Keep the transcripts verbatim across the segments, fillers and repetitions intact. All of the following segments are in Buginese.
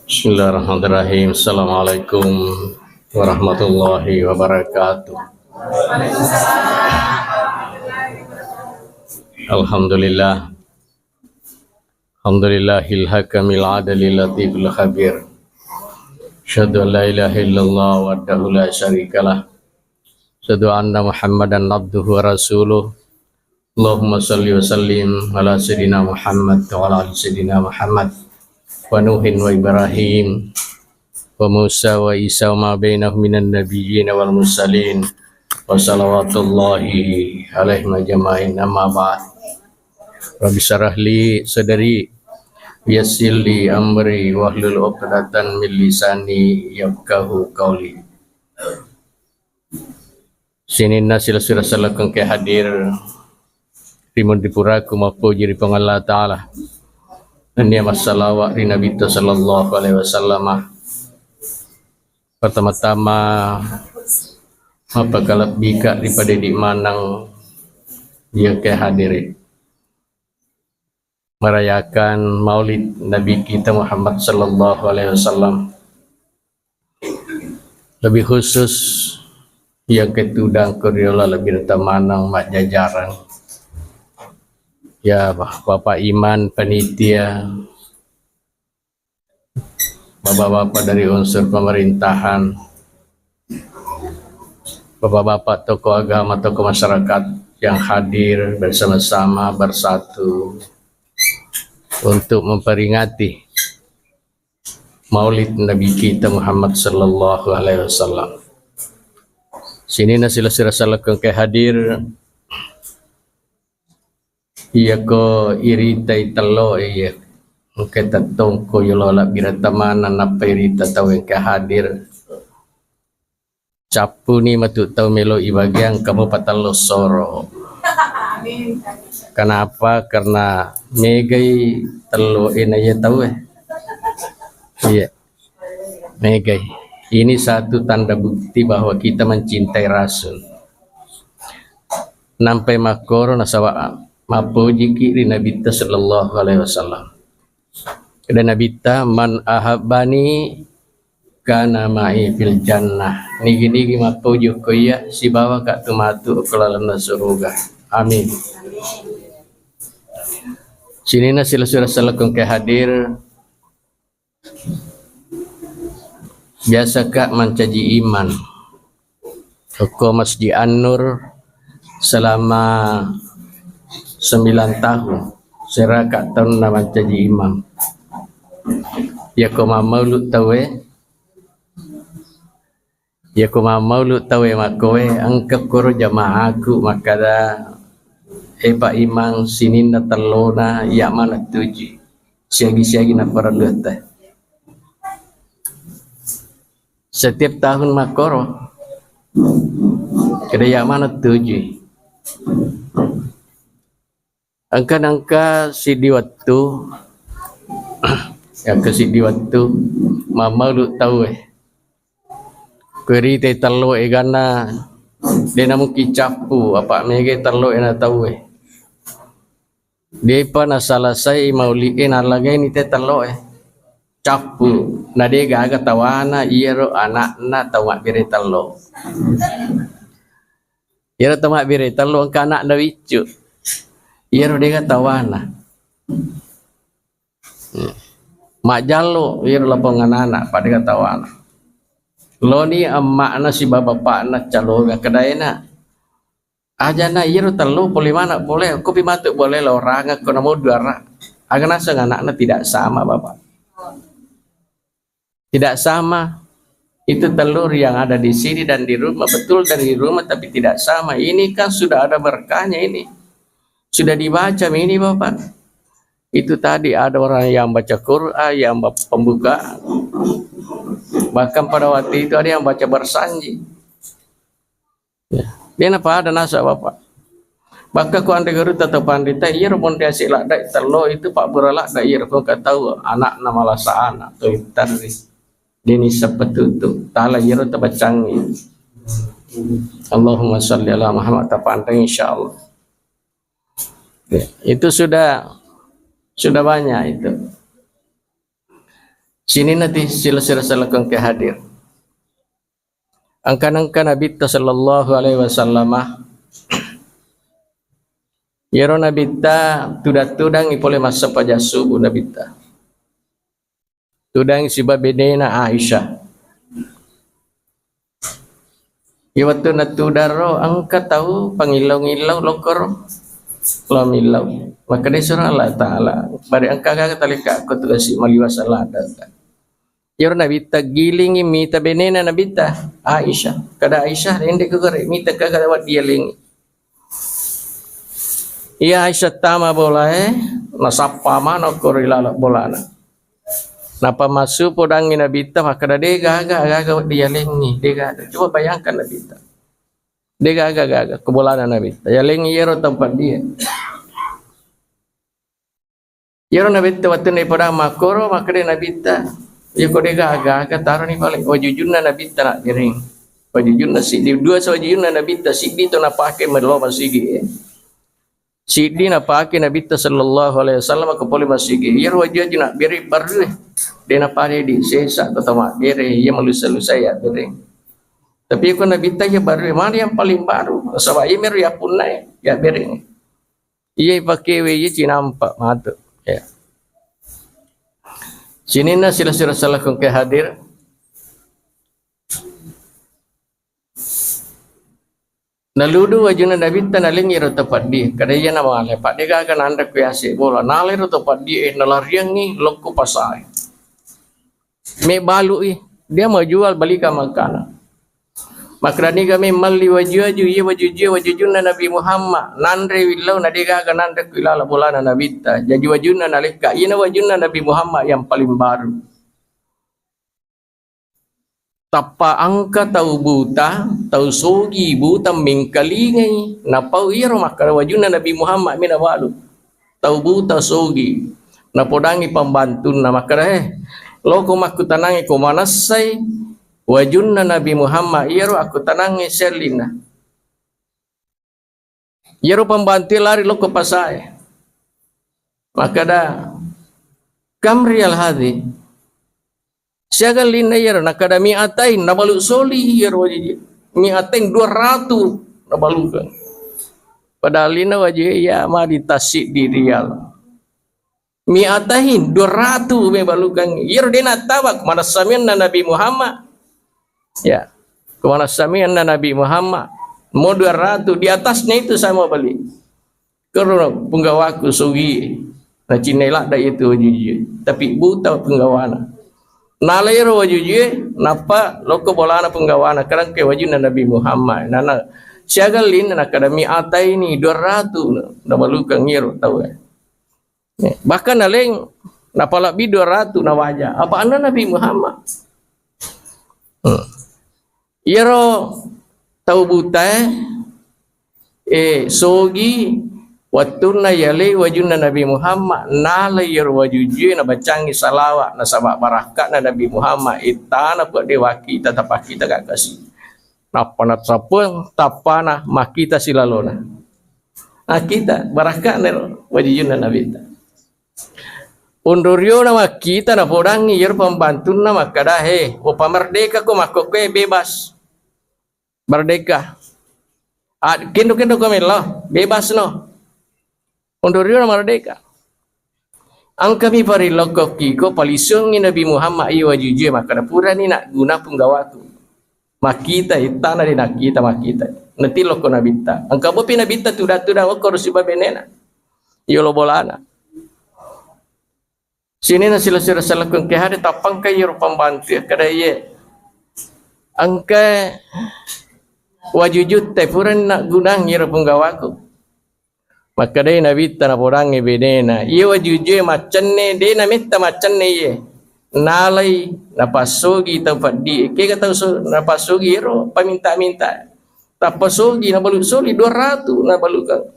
Bismillahirrahmanirrahim. Assalamualaikum warahmatullahi wabarakatuh. Alhamdulillah. Alhamdulillahil hakamil adalil latifil khabir. Asyhadu an la ilaha illallah wahdahu la syarikalah. Asyhadu anna Muhammadan abduhu wa rasuluh. Allahumma salli wa sallim ala Sayyidina Muhammad wa ala ali Sayyidina Muhammad wa Nuhin wa Ibrahim wa Musa wa Isa wa ma bainahum minan nabiyyin wal mursalin wa salawatullahi alaihim ajma'in, amma ba'd. Rabbi syrah li sadri wa yassir li amri wahlul uqdatan min lisani yafqahu qawli. Sininna silessureng sellekku engka hadir ri munri puraku, mappoji ri Puang Allah Ta'ala. Nennia massalawa ri Nabitta sallallahu alaihi wasallam. Pertama-tama, mappakalebbika ri pada idi maneng iya engka hadiri merayakan Maulid Nabi kita Muhammad sallallahu alaihi wasallam. Lebih khusus iya engka tudang ko riola lebih retta maneng majjajareng. Ya, Bapak Iman, panitia, Bapak-bapak dari unsur pemerintahan, Bapak-bapak tokoh agama, tokoh masyarakat yang hadir bersama-sama bersatu untuk memperingati Maulid Nabi kita Muhammad sallallahu alaihi wasallam. Sininna silessureng sellekku engka hadir, iyako iritai tello e, iya engka tettongko yolo labbireng temaneng nappa irita tau engka hadir. Cappuni matu tau melo ibagiang kamu patello soro. Kenapa? Karena megai tello e na iya tau e. Iya. Megai. Ini satu tanda bukti bahwa kita mencintai Rasul. Nampai makkoro nasaba mappojiki ri Nabitta sallallahu alaihi wasallam. Keda Nabitta, "Man ahabbani kana ma'i fil jannah." Nigi-nigi mappoji okko iya, sibawa ka tu matu okko lalenna suruga. Amin. Sininna silessureng sellekku engka hadir, biasa ka mancaji imang okko Masjid An-Nur selama sembilan tahun. Seraka taunna mancaji imang. Yako mammaulu tauwe, yako mammaulu tauwe makkowe, engka koro jamaaku makkada, "E Pak Imang, sininna tellona iya maneng tuju. Siagi-siagi naparellu ette." Setiap tahun makkoro. Keda iya maneng tuju. Engka nengka siddi wettu, engka siddi wettu mammaulu tauwe. Ko iritai tello e ganna de namukki cappu, apa megai tello e na tauwe. Depa nasalasai mauli e nallagaini te tello e. Cappu, na de gaga tawana iyaro anakna tau mabbere tello. Iyaro tau mabbere tello engka anakna wiccu. Iyaro dega tawana. Hmm. Majjallo iyaro lapong anana, padega tawana. Loni emma'na siba bapakna calonga kedaena. Ajana iyaro tello pole mana pole, kopi matu boleh lo ranga ko namo duara. Aga naseng anakna tidak sama, Bapak. Tidak sama. Itu telur yang ada di sini dan di rumah, betul dari rumah, tapi tidak sama. Ini kan sudah ada berkahnya ini. Sudah dibaca ini, Bapak. Itu tadi ada orang yang baca Quran, yang ba-, pembukaan. Bahkan pada waktu itu ada yang baca bersanji. Ya. Dena pada nasa, Bapak. Bakka ku anre guru atau pandita, iyaro monri ase ladda tello itu pabbura ladda, iyaro ko engka tau anakna malasa anak atau tarri. Deni sepetutu. Tala iyaro tabacangi. Allahumma salli ala Muhammad, tapanre insyaallah. Ya, itu sudah, sudah banyak itu. Sininna ti sila-sila salakeng ke hadir. Engka-engka Nabitta sallallahu alaihi wasallama. Iyaro Nabitta tudang-tudangi pole massempajang subuh Nabitta. Tudang siba benena Aisyah. Iya wettunna tudang ro engka tau pangillau-ngillau lokkoro. Lao millau. Makkeda surang Allah Ta'ala. Bare engka gaga talekka ko tu kasi maliwa salada. Iyaro Nabitta gilingi mita benena Nabitta, Aisyah. Kada Aisyah, rende ko gare mita ka kada waddi yalengi. Iya Aisyah tama bolae, nasappa mano ko ri laleng bolana. Napa massu podangi Nabitta, makkeda de gaga, gaga waddi yalengi, de gaga. Coba bayangkan Nabitta. De gaga, gaga, ko bolana Nabitta. Yalengi iyaro tempat dia. Iyaro Nabitta wettunna ipodang makkoro, makkeda Nabitta, "Iya ko de gaga, gaga taroni pale." Wajujunna Nabitta nabbereng. Wajujunna siddi, dua wajujunna Nabitta, siddi to napake melo masigi e. Siddi napake Nabitta sallallahu alaihi wasallam ko pole masigi. Iyaro waju-waju nabbereng barru e. De napade di sesa ko tamabbere, iya malusa-lusa yabbereng. Tapi ko Nabitta iya barru e, mana yang paling baru? Saba iya mero yapunna e, yabbereng. Iya ipakewe iya cinampa matu. Ya. Sininna sila-sila salakeng ke hadir. Naludu wajunna Nabitta nalengi ro tepeddi. Kada iya namale, Pak, de gaga nanre ku yase bola. Nalai ro tepeddi e, nalariangi lokko pasae. Mebbalu'i, dia mau jual belikan makanan. Makkeda niga memmalli waju-waju, iya waju-waju, wajujunna Nabi Muhammad, nanre willau na de gaga nanre ku ilala bolana Nabitta. Jaji wajunna nalekka, iyana wajunna Nabi Muhammad yang paling baru. Tappa engka tau buta, tau sogi buta mengkalingai, napau iyaro makkeda wajunna Nabi Muhammad mena balu. Tau buta sogi. Napodangi pambantunna makkeda, "He, loko makkutanangi ko manessai wajunna Nabi Muhammad iyaro akkutanangi sellinna." Iyaro pambantu lari lokko pasae. Makkeda, "Kam riyal hadhi?" Siaga linna iyaro, nakkeda mi'atain, nabalu soli iyaro wajie. Mi'atain, dua ratu nabalukeng. Padahal linna wajie iya mari tassiddi riyal. Mi'atain, dua ratu mebalukeng. Iyaro de nattawak, manessamianna Nabi Muhammad. Ya. Ko manessamianna Nabi Muhammad. Mau dua ratu, di atasnya itu saya mau beli. Kero punggawaku sugi, nacinnai ladda itu wajujue. Tapi buta punggawana. Nala ero wajujue, nappa lokko bolana punggawana, kerangke wajunna Nabi Muhammad. Nana, siaga linna nakkeda mi'ataini, dua ratu, nabalukeng ero tau e. Bahkan naleng, napalebbi dua ratu nawaja. Apa anna Nabi Muhammad? Hmm. Iyaro tau butae, eh, sogi wettunna yalei wajunna Nabi Muhammad, nalai iyaro wajujue nabacangi salawat, nasaba barakka'na Nabi Muhammad, ittana pede wakkita tapakkita kakasi. Nappa natrappeng, tappana makkita silalona. Akkita, barakka'na ero wajujunna Nabitta. Onroriona makkita napodangngi iyaro pambantunna makkeda, "He, upamerdeka ko makkokkoe bebas. Merdeka. A, kendo-kendo ko melo, bebas no." Onroriona merdeka. Engkami parilokkoki ko palisungi Nabi Muhammad iya wajujue makkeda, "Purani nagguna punggawaku." Makkita ittana de nakkita makkita. Natilokko Nabitta. Engka bopi Nabitta tudang-tudang okkoro siba benena. Yolo bolana. Sininna sila-sila salakung ke hade tappangka iyaro pambantu ya, kada iye. Engka wajujutta purani naggunang iyaro punggawaku. Makkedai Nabitta napodangngi benena, "Iye wajujue maccenne, de nametta maccenne iye. Nalai napassogi tau peddi. Kega tau so-, napassogi ero paminta-minta. Tappa sogi nabalu soli dua ratu nabalukeng.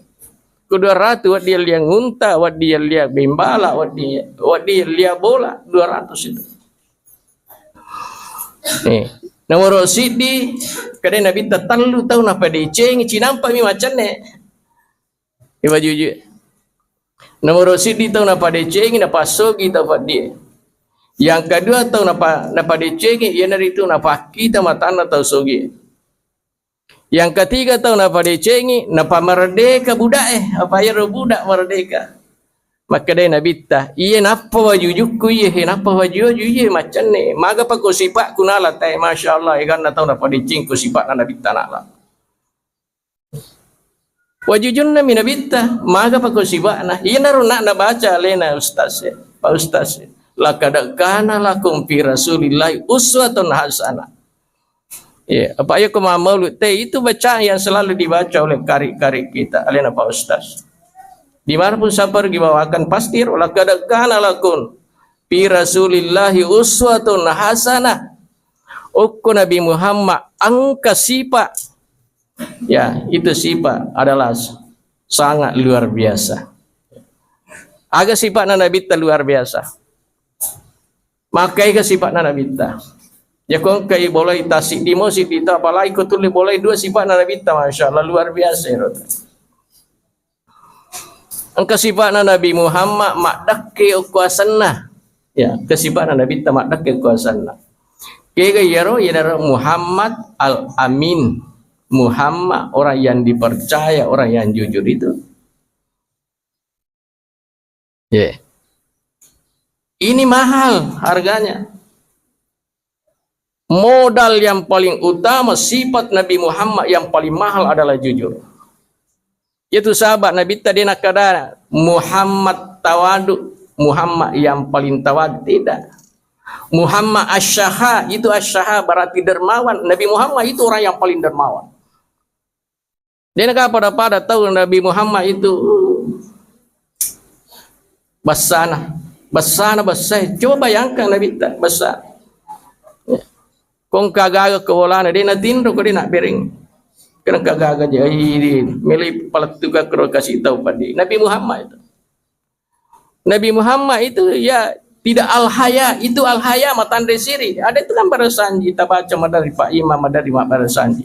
Ko dua ratu wedding yalliang unta, wedding yalliang bembala, wedding, wedding yalliang bola, dua ratus itu." Eh, nomoro siddi, kedai Nabitta tellu tau napadecengi, cinampa mi maccenne. Iwa jujue. Nomoro siddi tau napadecengi, napassogi tau peddi. Yang kedua tau napa-, napadecengi iyanaritu napakkita matanna tau sogi. Yang ketiga tau napadecengi, napamerdeka budak e. Apa iyaro budak merdeka? Makkedai Nabitta, "Iye nappa wajujukku iye, he nappa waju-waju iye maccanne. Magapa ko sipakku nala tae, Masya Allah, eganna tau napadeceng ko sipakna Nabitta nala." Wajujunna mi Nabitta, magapa ko sipakna? Iyanaro nak nabaca alena ustaz e, Pak Ustaz e. "Laqad kana lakum fi Rasulillahi uswatun hasanah." Ya, apa ayo ko maulud te, itu bacaan yang selalu dibaca oleh kari-kari kita, alena Pak Ustaz. Di mana pun sabar dibawakan, pasti laqad kana lakum fi Rasulillahi uswatun hasanah. Okko Nabi Muhammad engka sifat. Ya, itu sifat adalah sangat luar biasa. Aga sifat Nabi ta luar biasa. Makkaega sipa'na Nabitta. Yako engkai bolai tassiddi mo, siddi ta, apalagi ko tuli bolai dua sipa'na Nabitta, Masya Allah, luar biasa ero. Engka sipa'na Nabi Muhammad maddekke okko asenna. Ya, engka sipa'na Nabitta maddekke okko asenna. Kega iyaro, iyanaro Muhammad Al-Amin. Muhammad orang yang dipercaya, orang yang jujur itu. Ya. Ini mahal harganya. Modal yang paling utama sifat Nabi Muhammad yang paling mahal adalah jujur. Itu sahabat Nabi tadi nakada Muhammad tawadu, Muhammad yang paling tawadu, tidak. Muhammad asyaha, itu asyaha berarti dermawan. Nabi Muhammad itu orang yang paling dermawan. Dena ka pada-pada tau Nabi Muhammad itu bessana, bessana bessai. Coba bayangkan Nabi ta bessa. Kong kagaga ke bolana, dena tinro ko dena bereng. Kena kagaga je, ai, di, meli palettu ka kero kasih tau padi. Nabi Muhammad itu. Nabi Muhammad itu ya tidak al-haya, itu al-haya matanre siri. Ada itu kan barasanji, tabaca madari Pak Imam, madari mak barasanji.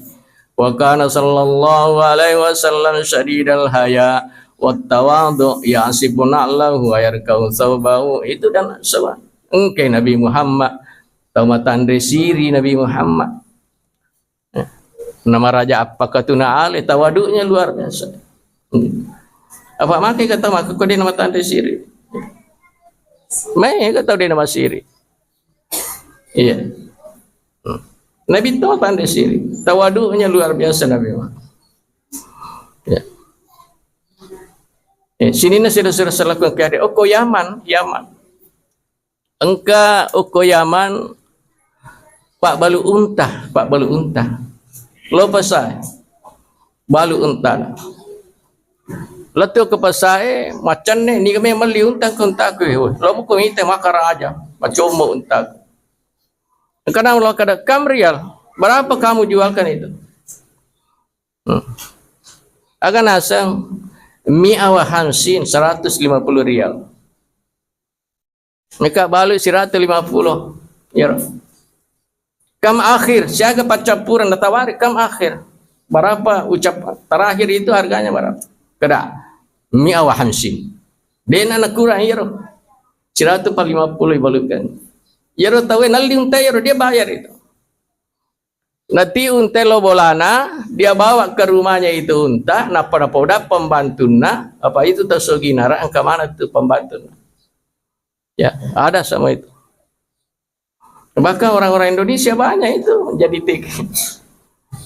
Wa kana sallallahu alaihi wasallam syadidal haya wa tawadu ya'sifu na'lahu wa yarkau thawbahu. Itu dan sebab engke Nabi Muhammad tau matanre siri Nabi Muhammad. Namaraja appakatuna ale, tawadunya luar biasa. Apa makai kata maka kau dia nama tanda siri. Mai kata dia nama siri. Iya. Nabi itu tanda siri. Tawadunya luar biasa Nabi Muhammad. Ya. Eh, sini na sira-sira selaku kade. Oh, ko Yaman, Yaman. Engka okko Yaman pabbalu unta, pabbalu unta. Lo pasai, balu unta. Lettu ke pasai, macanne, ni kami melli unta ke unta ke. Woi, lo muko mite maka raja, macommo unta. Engka nang lo kada, "Kam rial, berapa kamu jualkan itu?" Hmm. Aga naseng, "Mi'a wa hamsin, seratus lima puluh rial." Meka balu seratus lima puluh. Ya. Kam akhir, siaga paccappureng natawari kam akhir. Berapa ucap terakhir itu harganya berapa? Keda, "Mi'a wa hamsin." Dena nakurang iyaro. Seratus lima puluh ibalukan. Iyaro tawe nalli unta iyaro dia bayar itu. Nati unta lo bolana, dia bawa ke rumahnya itu unta, nappa napoda pembantunna, apa itu tau soginara, engka mana tu pembantunna. Ya, ada sama itu. Bahkan orang-orang Indonesia banyak itu jadi T K.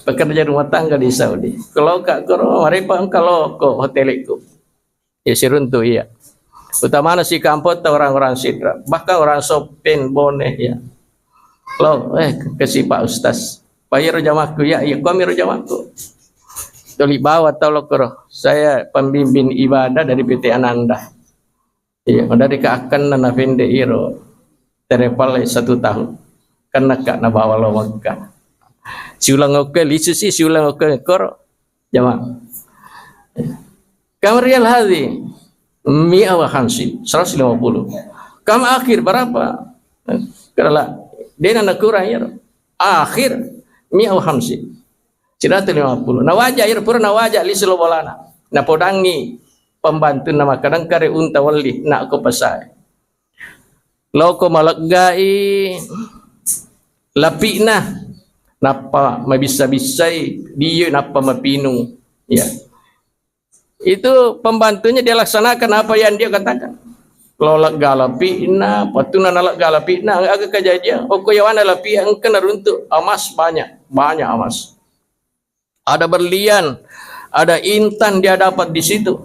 Pekerja rumah tangga di Saudi. Kalau kak koro, mereka kalau ke hotel itu. Ya, siruntu, iya. Utamana si kampung ta orang-orang Sidra, bahkan orang Sopen, Bone, ya. Lo, eh, ke si Pak Ustaz. Pak, iyaro jamaku, ya, iya, kami ro jamaku. Tuli bawa tau lokoro. Saya pembimbing ibadah dari P T Ananda. Iya, dari keakan nana pende iro. Terepal satu tahun. Kan naka nabawa lo Mekah. Siulang oke, lisu si siulang oke koro. Jamaah. Kam rial hadhi? Mi'a wa khamsin, seratus lima puluh. Kam akhir berapa? Karena dena nakurang ya. Akhir mi'a wa khamsin. Seratus lima puluh. Nawaja iro pura nawaja lisu lo bolana. Napodangi pembantu nama kadang kare unta wali nak ko pasai. Loko maleggai lapi'na, nappa mabissa-bissai diyo, nappa mapinung. Ya. Itu pembantunya dia laksanakan apa yang dia katakan. Lo lega lapi'na, pattuna nalega lapi'na, aga kejadian. Okko yawana lapi' engka naruntuk emas banyak, banyak emas. Ada berlian, ada intan dia dapat di situ.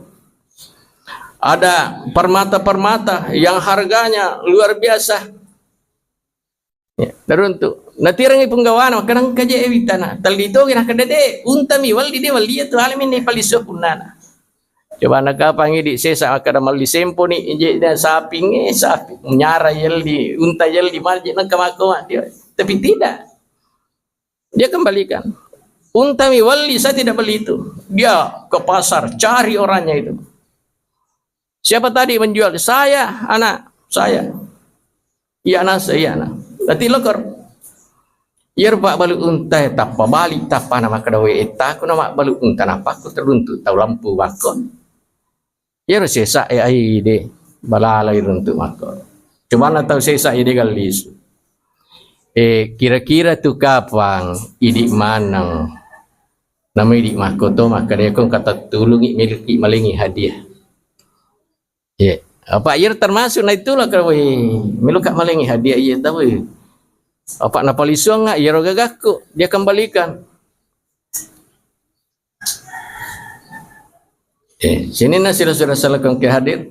Ada permata-permata yang harganya luar biasa. Ya, naruntuk. Natirengngi punggawana, makkeda engka je witana. Telli togi nakkeda de, untami welli de, welli tu alami ni palisu punnana. Coba nakapangi di sesa makkeda melli sempo ni, je na saping, eh, sapi, nyara yelli, unta yelli, maje nengka makko ma dia. Tapi tidak. Dia kembalikan. Untami welli, saya tidak beli itu. Dia ke pasar, cari orangnya itu. Siapa tadi menjual? Saya, anak, saya. Iya, anak, saya, anak. Berarti lokor. Iyaro pabbalu unta e tappa bali, tappa na makkeda, "We, etta ku na mabbalu unta, nappa ku teruntuk tau lampu makko." Iyaro sesa e ai de, balalai runtuk makko. Cuma na tau sesa e de gallisu. Eh, kira-kira tu kapang idi maneng. Nama idi makko to makkeda ko kata tulungi meliki malengi hadiah. Iya. Apa iyaro termasuk na itulah kalau, "Weh, meloka malengi hadiah iya tau, weh." Apa napalisuang nga iyaro gagakku, dia kembalikan. Eh, sininna sila-sila salakong ke hadir.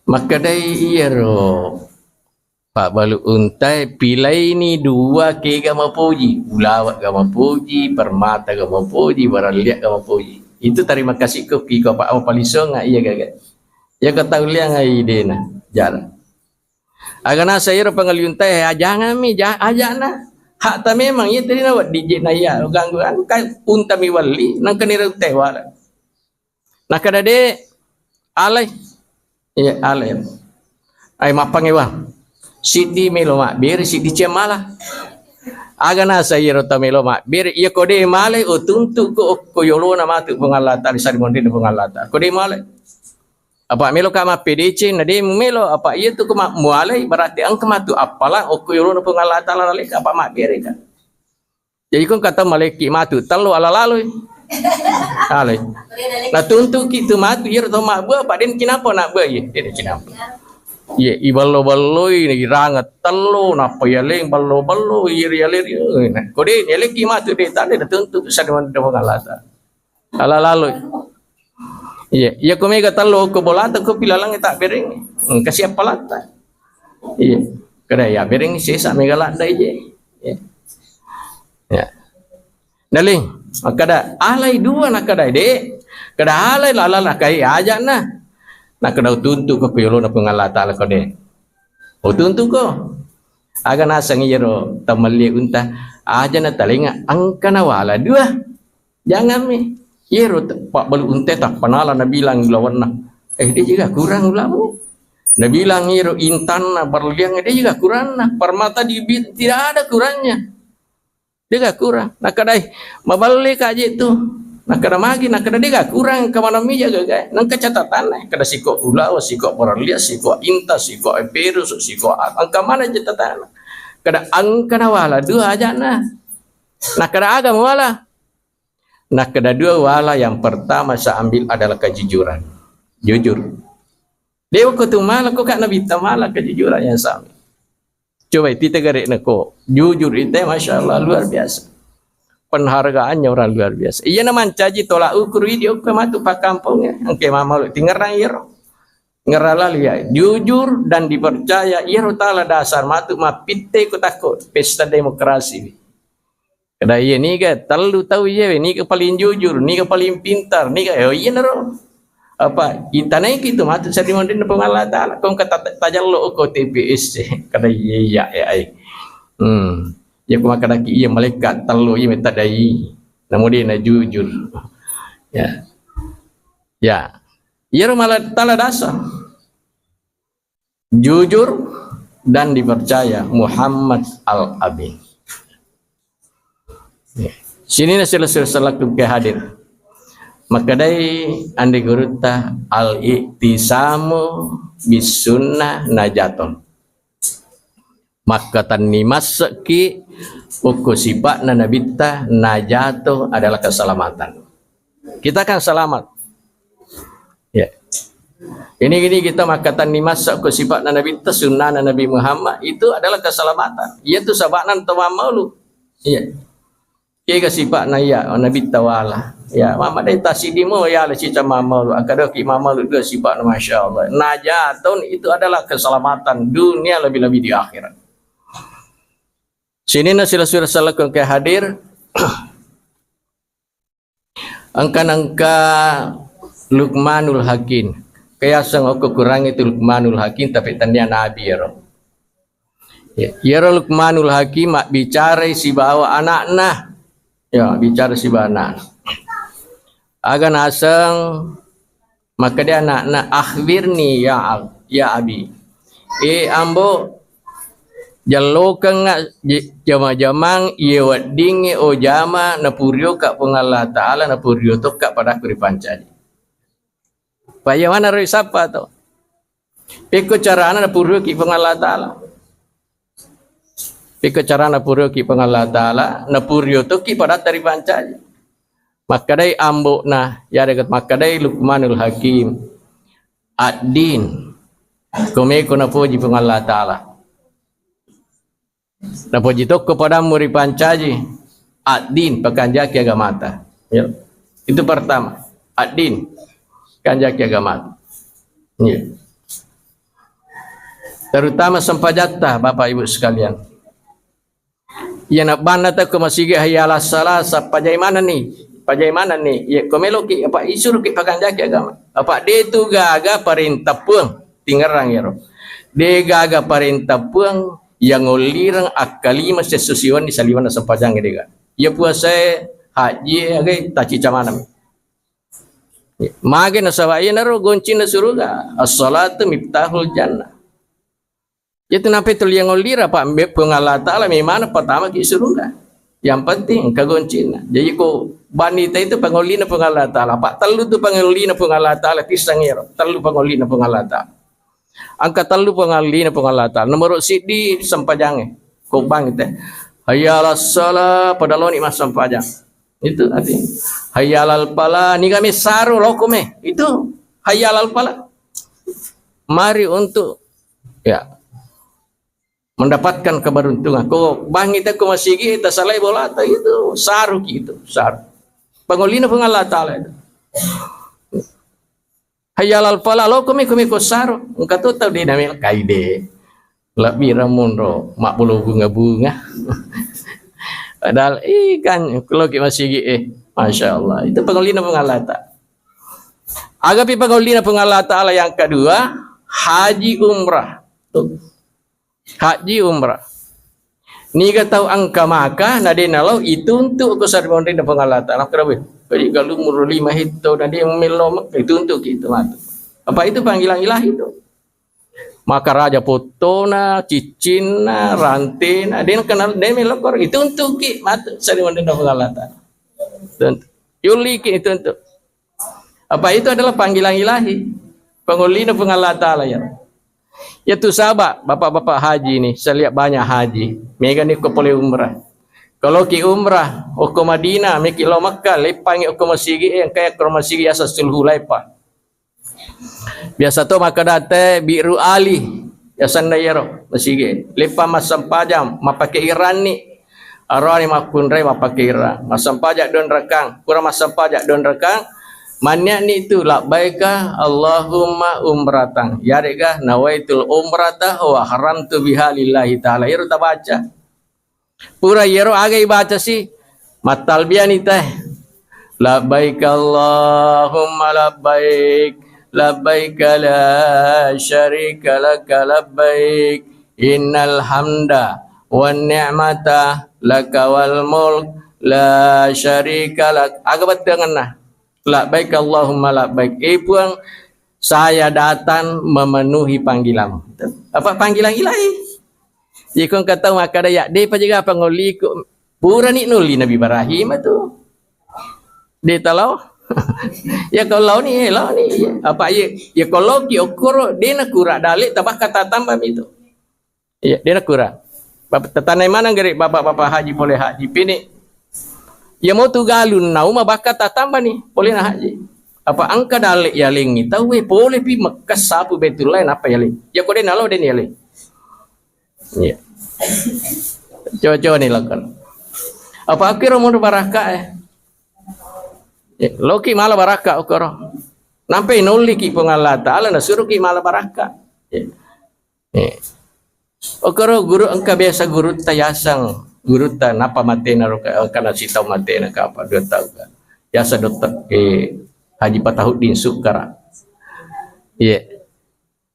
Makkedai iyaro pabbalu untae, pilaini dua kega mapoji, ulawa ga mapoji, permata ga mapoji, baralliak ga mapoji. Itu terima kasih ko ki ko apa palisonga iya gaga. Ya kata uliang ai dena jara. Aga nasa iyaro pangaliuntae, ajangan mi, ja-, ajana. Hakta memang iya tadi na wedding je na iya ganggu anu, kan unta mi welli, nangka ni rau tewala. Nakkeda de, alai. Iya, alai. Ai mappangewang. Siddi melo mabbere, siddi ciang mala. Aga nasa iyaro tau melo mabbere, iya ko de malai, o tuntu ko okko yolona matu Puang Allah Taala, sarimonrinna Puang Allah Taala. Ko de malai. Apa melo ka mappedeceng, na de mumelo, apa iya tu ko ma-, mualai, berarti engka matu appala okko yolona Puang Allah Taala laleka, apa mabbere ka. Jadi ko engka tau malekki matu tello ala laloi. Alai. Natuntuki tu matu iyaro tau mabbua, apa den kinapa nabbua iye? Den kinapa. Iye, iballo-balloi, iranga tello, nappa yaleng ballo-ballo, iri yaleri. Nah, ko de yalekki matu de tale natuntu sadewan dewa ngalata. Ala laloi. Iya, iya ko mega tello ko bolata ko pilalang tak bereng. Engka siap palata. Iya. Kada ya bereng sesa mega ladda ije. Iya. Ya. Daling, makkeda alai dua nakkeda de. Kada alai lala nakai aja na. Nakkeda utuntu ko yolona Puang Allah Taala ko de. Utuntu ko. Aga naseng iyaro tamalli unta aja na talenga engka na wala dua. Jangan mi. Iyaro te-, pabbalu unta tappanala nabilang ulawanna. Eh, de jiga kurang ulamu. Nabilang iyaro intanna, berlianna, de jiga kuranna. Permata di bi-, tidak ada kurangnya. Dega kurang. Nakkadai, maballe ka je tu. Nakkada magi, nakkada dega kurang, engka maneng mija gaga. Nengka catatanna, kada siko ulawa, siko berlian, siko inta, siko eperus, siko a-, engka mana catatanna. Kada engka na wala dua ajana. Nakkada aga muwala. Nakkada dua wala, yang pertama saya ambil adalah kejujuran. Jujur. Dewa ko tu mala, ko kak Nabi ta mala kejujuran yang sami. Coba itu tegare neko. Jujur itu, masya Allah, luar biasa. Penghargaannya orang luar biasa. Iya na mancaji tolak ukur idi okko matu pakkampong ya. Engke mamalu tingerang iyaro. Ngerala liya. Jujur dan dipercaya iyaro tala dasar matu mappitte ko takko pesta demokrasi. Kada iya niga tellu tau iya we, niga paling jujur, niga paling pintar, niga, oh, iya naro. Apa, itanaiki tu matu sarimonrinna Puang Allah Taala, kong kata tajallo ko T P S, kada iya, iya, eh, ai. Hmm. Ya, kuma kadaki iya malaikat tellu iya metadai. Namu de na jujur. Ya. Ya. Iyaro mala tala dasar. Jujur dan dipercaya Muhammad Al-Amin. Sininna sila-sila salakku ke hadir. Makkedai anre gurutta, "Al-i'tisamu bis sunnah najatun." Makkatenni massekki okko sipa'na Nabitta, najato adalah keselamatan. Kita akan selamat. Ya. Ini, ini kita makkatenni massek ko sipa'na Nabitta, sunnana Nabi Muhammad, itu adalah keselamatan. Iya tu saba'na to mammaulu. Iya. Kega sipa'na iya, oh, Nabitta wala. Ya, mama dai tasidimo ya le cica mammaulu. Akadoki mammaulu dua sipa'na, Masya Allah. Najaton itu adalah keselamatan dunia, lebih-lebih di akhirat. Sininna sila-sila salakun ke hadir. Engka nengka Luqmanul Hakim. Kayaseng okko Quran itu Luqmanul Hakim, tapi tania nabi ero. Ya, iyaro Luqmanul Hakim mabbicarai sibawa anakna. Ya, bicara sibawa anakna. Aga naseng makkeda anakna, "Akhbirni ya ab-, ya abi." Eh, ambo, jallokengnga je-, jama-jamang iye weddingnge, o jama, napurioka Puang Allah Ta'ala, napurio tokka padaku ripancaji. Payya manaro isappa to. Pekko carana napurioki Puang Allah Ta'ala. Pekko carana napurioki Puang Allah Ta'ala, napurio tokki padatta ripancaji. Makkedai ambo'na, yarega makkedai Luqmanul Hakim, "Ad-din, komeko napoji Puang Allah Ta'ala. Napoji tokko padammu ripancaji, ad-din, pakanjaki agamata." Ya. Itu pertama, ad-din, kanjaki agamata. Ya. Terutama sempajatta, Bapak Ibu sekalian. Iya nabbanna tau ko masigi hayya 'alas shalah, sa-, pajai manenni, pajai manenni. Iya ko meloki apa isuruki pakanjaki agama. Apa de tu gaga parenta Puang, tingerang ero. De gaga parenta Puang yang ngollireng akkalima sesso siwenni saliwenna sempajang de ga. Iya puasae, haji e, agai tacica maneng. Mage nasaba iyanaro goncinna suruga. As-salatu miftahul jannah. Jadi nampai tuli yang ngollira, Pak, mbe-, Puang Allah Ta'ala memang pertama ki suruga. Yang penting engka goncinna. Jadi ko banita itu pangollina Puang Allah Ta'ala. Pak, tellu tu pangollina Puang Allah Ta'ala, pisang ero. Tellu pangollina Puang Allah Ta'ala. Engka tellu pangollina Puang Allah Ta'ala. Nomor siddi sempajange. Ko bang te. Hayya 'alas shalah, pada loni massempajang. Itu artinya. Hayya 'alal falah, niga messaro loko me. Itu hayya 'alal falah. Mari untuk, ya, mendapatkan keberuntungan. Ko bangi te ko masigi, tasalai bolata itu, saruki itu, saru. Pangollina Puang Allah Ta'ala itu. Hayya 'alal falah, loko me, ko me ko saru. Engka to tau de namel kaide. Lebbi ramunro, mabbulo bunga-bunga. Padahal, ih, kan, loki masigi, eh, Masya Allah. Itu pangollina Puang Allah Ta'ala. Agapi pangollina Puang Allah Ta'ala yang kedua, haji umrah. Tuh. Haji umrah. Niga tau engka maka, na de nalo, ituntu ko sarimonrinna Puang Allah Ta'ala. Kerabe, jadi galumur lima hito, na de melo, ituntu ki itu matu. Apa itu panggilan ilahi itu? Maka raja potona, ciccinna, rantena, de kenal, de melo kor, ituntu ki matu sarimonrinna Puang Allah Ta'ala. Tuntu. Yuliki ituntu. Apa itu adalah panggilan ilahi? Pangollina Puang Allah Ta'ala ya. Ya tu saba, bapak-bapak haji ni, saya lihat banyak haji. Mega ni ko pole umrah. Kalau ki umrah, okko Madinah, meki lo Makkah, lepangi okko masigi, eh, engka okko masigi asa Sulhulaifah. Biasa to makkeda te Bi'ru Ali, yasenna iyaro masigi. Lepa massempajang, mappake iranni. Arani makkunrai mappake irang. Massempajang dua rakang, pura massempajang dua rakang. Mannia'ni tu labbaika Allahumma umratan. Yarega nawaitul umrata wa haramtu biha lillahi ta'ala. Iyaro tabaca. Pura iyaro aga ibaca si, mattalbiani te. Labbaik Allahumma labbaik, labbaik la syarika laka labbaik, innal hamda wan ni'mata laka wal mulk la syarika lak. Aga bettuangenna? Labbaik Allahumma labbaik. Eh Puang, saya datang memenuhi panggilanmu. Apa panggilan ilahi? Iko engka tau makkeda, ya, depa jaga pangolliku. Purani nulli Nabi Ibrahim tu. De talo. Ya ko laoni, eh, laoni. Iya. Apa iya? Ya ko laoki okkoro, de' nakura dale' tabakka tatamba mi tu. Iya, de' nakura. Bap-, tatanai maneng gare' bapak-bapak haji pole haji pini. Ya mau tu galung nauma bakka tatamba ni, pole na haji. Apa engka dale' yalengi tau, eh, pole pi Mekkah sapu Baitullah, napa yaleng. Ya ko de' nalo de' ni yaleng. Iya. Coba-coba ni lakon. Apa akkiro mau barakka, eh. Eh, loki mala barakka okkoro. Nampai nolliki Puang Allah Ta'ala nasuruki mala barakka. Eh. Eh. Okkoro guru engka biasa gurutta yaseng, gurutta napa matena ro ka-, engka nasitau matena kapa dua tau ka. Yasa dokter, eh, Haji Patahuddin Sukara. Iya.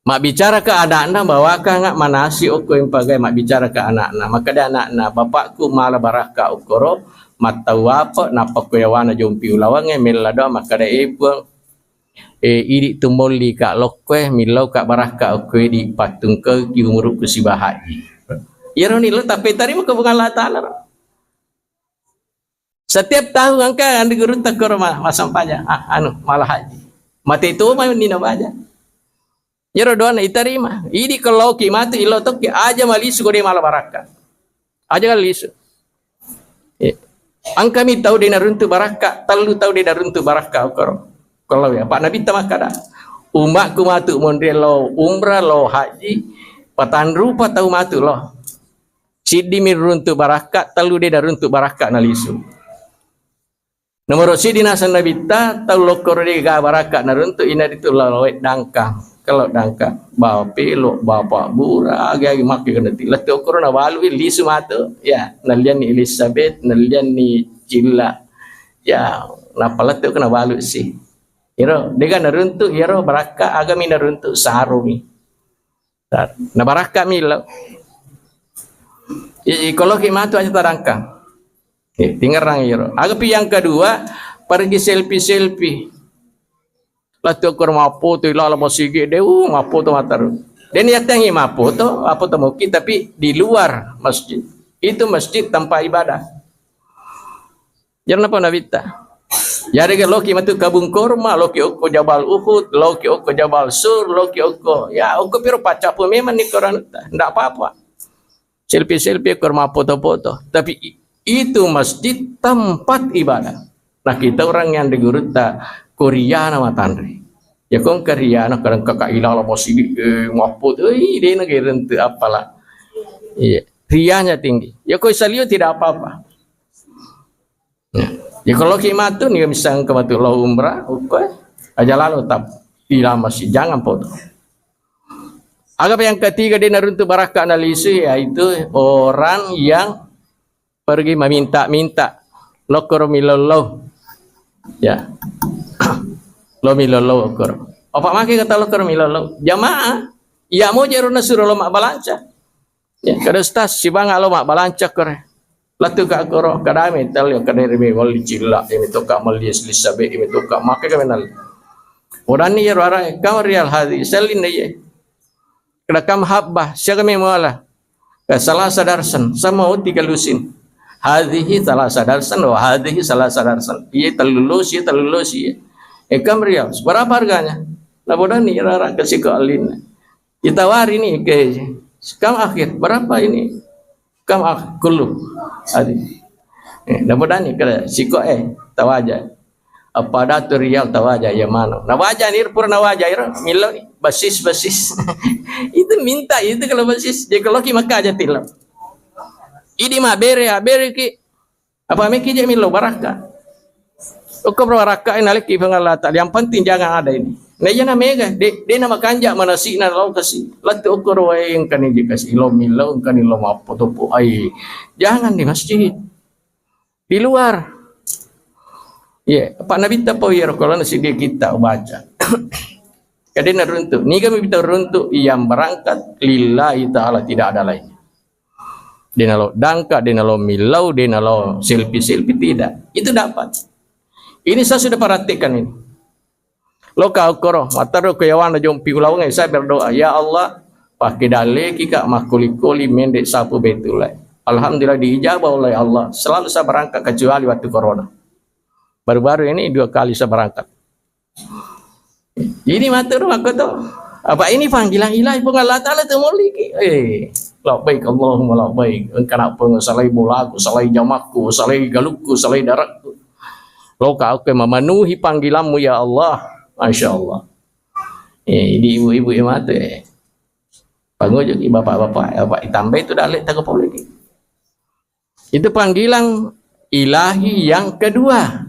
Mabbicara ke anakna, bawakanga manasi okko yang pagai mabbicara ke anakna. Makkeda anakna, "Bapakku mala barakka okkoro, mattau apa, nappa ko yawana jompi ulawangnge, mella doa, makkeda, eh, Puang, eh, idi tumolli ka lokkoe, millau ka barakka okkoe di pattungkeki umurukku sibahaji." Iyaro ni lo, tapi tarima ke Puang Allah Ta'ala ro. Setiap tahun engka anre gurutta koro ma-, massempajang, a-, anu, mala haji. Mate to mai ni nabaja. Iyaro doana itarima. Idi kelloki matu illau tokki aja malisu ko de mala barakka. Aja kan lisu. Eh. Engkami tau de naruntu barakka, tellu tau de naruntu barakka okkoro. Kellau ya, Pak Nabitta makkada, "Umakku matu monri lo umrah, lo haji, patanrupa tau matu lo." Siddi mi runtu barakka, tellu de naruntu barakka nalisu. Nomoro siddi naseng Nabitta, tau lokkoro de ga barakka naruntu, inaritu lao dangkang. Kalau dangkang, bawa pelo, bapak bura, agi-agi makke kena ti. Lettu okkoro nabalu lisu matu. Ya, nallianni Elizabeth, nallianni Cilla. Ya, nappa lettu ko nabalu si. Iro, de ga naruntu, iro barakka, agami naruntu, sarumi. Na barakka mi lo. I-, ikoloki matu aja tadangkang. Eh, tingerang iro. Agapi yang kedua, pergi selfie-selfie. Lettu okkoro mappoto ilala masigi de, uh, mappoto mataru. De ni yatengi mappoto, mappoto muki, tapi di luar masjid. Itu masjid tempat ibadah. Jarana pa Nabitta. Yarega loki matu kabung korma, loki okko Jabal Uhud, loki okko Jabal Sur, loki okko, ya, okko piro paccapu memang ni koranutta. Ndak apa-apa. Selfie-selfie okko mappoto-poto. Tapi i-, itu masjid tempat ibadah. Nah, kita orang yang di gurutta ko riana matanre. Ya, kong ke riana kadang kakak ilala masigi, eh, mappoto, eh, de na gerente apalah. Iya, rianya tinggi. Ya, ko salio tidak apa-apa. Ya. Ya, kalau ki matu ni, misalnya ke matu lo umrah, upa, aja lalu tap, di lama si, jangan foto. Agapa yang ketiga de naruntu barakka nalisu, yaitu orang yang pergi meminta-minta. Lokkoro milollo. Ya. Lo milollo okkoro. Apa make kata lokkoro milollo? Jamaah. Iya mo jero nasuro lo mabbalanca. Ya, kada ustaz, sibanga lo mabbalanca kore. Lettu ka koro, kada me tel yo kada reme wali Cilla, eme toka mali Elizabeth, eme toka make ka menal. Orani ya rara, kam rial hadi, selin ye. Kada kam habba, siaga me muala. Ka salasa darsan, sama uti kalusin. Hadhihi salasa darsan, wa hadhihi salasa darsan. Iye tellu losi, iye tellu losi, iye. Eh, kam rial, berapa harganya? Nah, bodani rara kasih ke alin. Itawari ni ke, kam akhir, berapa ini? Kam akhir, kullu. Adi. Eh, na bodani kada siko, eh, tawaja. Apa datu rial tawaja ya mano. Nawaja ni pura nawaja iro, milo ni, basis, basis. Itu minta itu kalau basis. Jadi kalau ki maka aja tilo. Idi ma bere, ha bere ki. Apa meki je milo barakka. Okko pro barakka, eh, nalekki Puang Allah Ta'ala. Yang penting jangan ada ini. Nah, iya na mega, de, de na makanja manasina lo kasi. Lettu okko ro wae engkani je kasi. Lo milo engkani lo mappo topo ai. Jangan di masjid. Di luar. Iya, Pak Nabi tapo iya ro kalau nasi dia kita baca. Kadena runtu. Niga mi bita runtu yang berangkat lillahi ta'ala, tidak ada lainnya. De nalo dangka, de nalo millau, de nalo selfie-selfie, tidak. Itu dapat. Ini saya sudah praktekkan ini. Loka okkoro, mataro ko yawana jompi ulaweng, saya berdoa, "Ya Allah, pakai daleki ka makkoli-koli mende sapu Baitullah." Alhamdulillah diijabah oleh Allah. Selalu saya berangkat kecuali waktu corona. Baru-baru ini dua kali saya berangkat. Ini matur makkoto. Apa ini panggilan ilahi, Puang Allah Ta'ala tu mulliki. Eh, labbaik Allahumma labbaik. Engka na Puang, salai bolaku, salai jamakku, salai galukku, salai darakku. Loka aku memenuhi panggilanmu ya Allah. Masya Allah. Eh, ini ibu-ibu yang matu, eh. Pangojoki bapak-bapak, bapak itambai tu dalek taga poliki. Itu panggilan ilahi yang kedua.